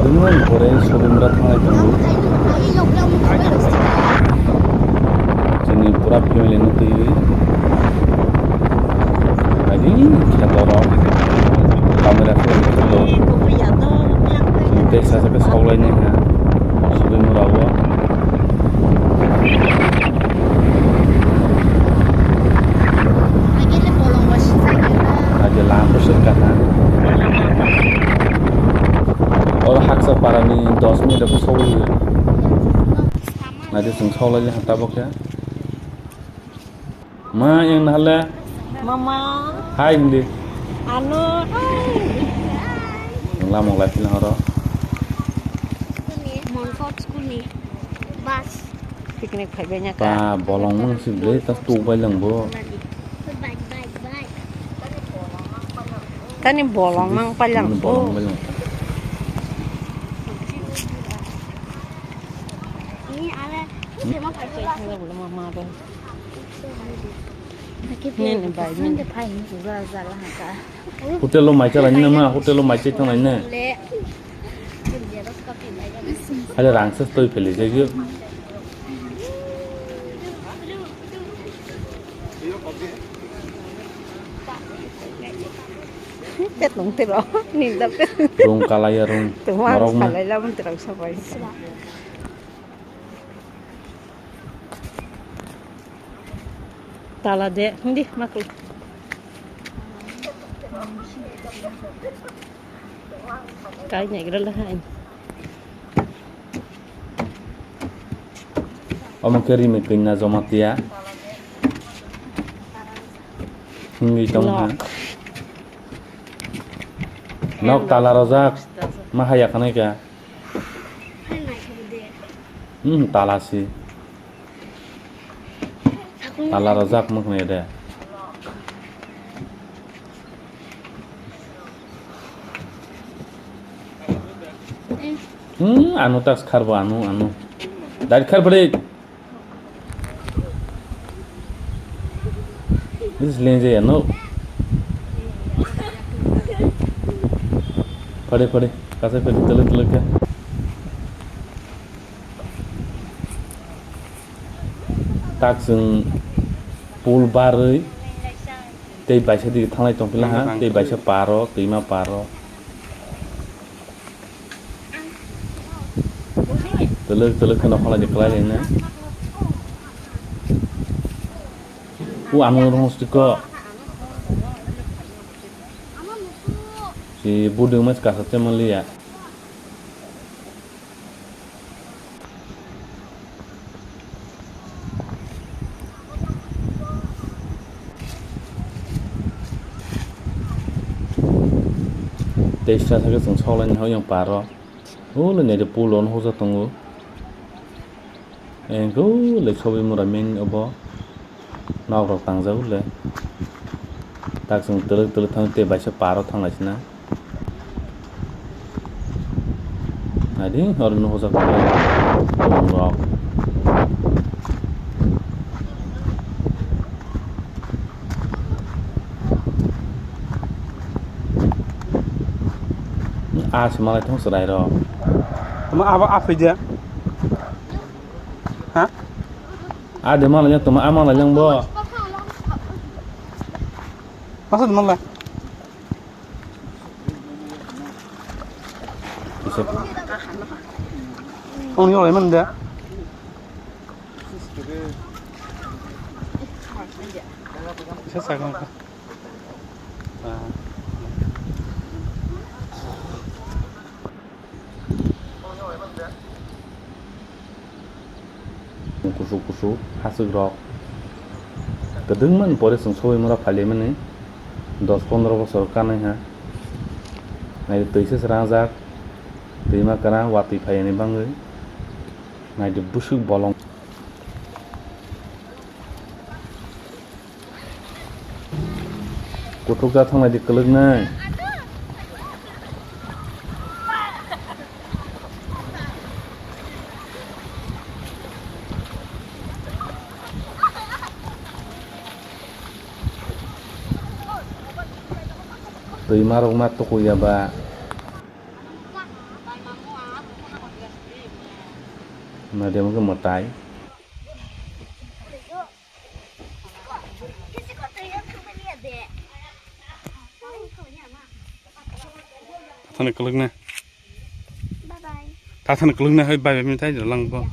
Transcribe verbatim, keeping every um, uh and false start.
Tini pore Subindra thanglai tongo. Chini pura family no twi. Adi kheto rok. Camera phone kheto. Chini tei sa sa khe soklai nai ha. Subindra o. Aje lampu sirka ha. Oro haksa parani dos minute rok sogwi. Naidi chwng soglai ha tabok khe. Ma yang nahale. Mama. Hai hindi. Ano, hai. Lamok lai phila horo. Monfort school ni bus. Picnic phaibai nya ka. Pa bolong mang si ble ta tu bai lang bo. Tani bolong mang pai lang. Bolong bai lang. Ni ale. Mama bai. Hotel o mai chalai na ma, hotel o mai chai thanglai na. Hale rang se stoi pheli jai gyo. Pet nong tiro, ninda pet. Rung kalai ya rung. Tuma salai lam tiro sabai. Tala de, hindi makul. Kai negra la hai. Omo khe rimwi kanya Jamatia. Hwnwi tong ha. Nok tala rojak. Ma haya khanai ka. Hmm, tala si. Tala rojak moknai de. Hmm, ano tas kharbo, ano, ano. Dari kharbo de. This lenje ya, no. Pade, pade. Kasai pade, tele, tele ka. Tak chwng pool barwi tei baisa dige thanglai tong phila ha, tei baisa paro, twima paro. Twlwk twlwk kheno kholai de kwlai laina. O ano rong stiko. Si budung mas kasa te maliya. Tei sa sakhe chwng soklaini hoi yang paro. O le nede pulo no hoja tongo. Engkhe o le sobi mura main obo. Nok rok tangjak le. Tak chwng twlwk twlwk thang tei baisa paro thang lai sina. Naidi oro nuhujak tongo rok. A se malai thang chwrai rok. Tamo abo a phai de. Ha? A de malai yang tamo a malai yang bo. Masa de malai. Kisa. Ang ni olai man da. Kisa sa kan. Ah. Kusu kusu haswk rok kwdwngmani pore chwng sogwi mura phalimani dos pondro bosor kanwi ha. Naidi twisa srangjak, twima kwran watwi phaiyani bangwi. Naidi bwswk bolong. Kuthukjak thanglaidi kwlwknwi. Twi marok ma tukuya ba. Nadia mo khe mwtai. Tathani kwlwkna. Tathani kwlwkna hai bai bai mwtai lang bo.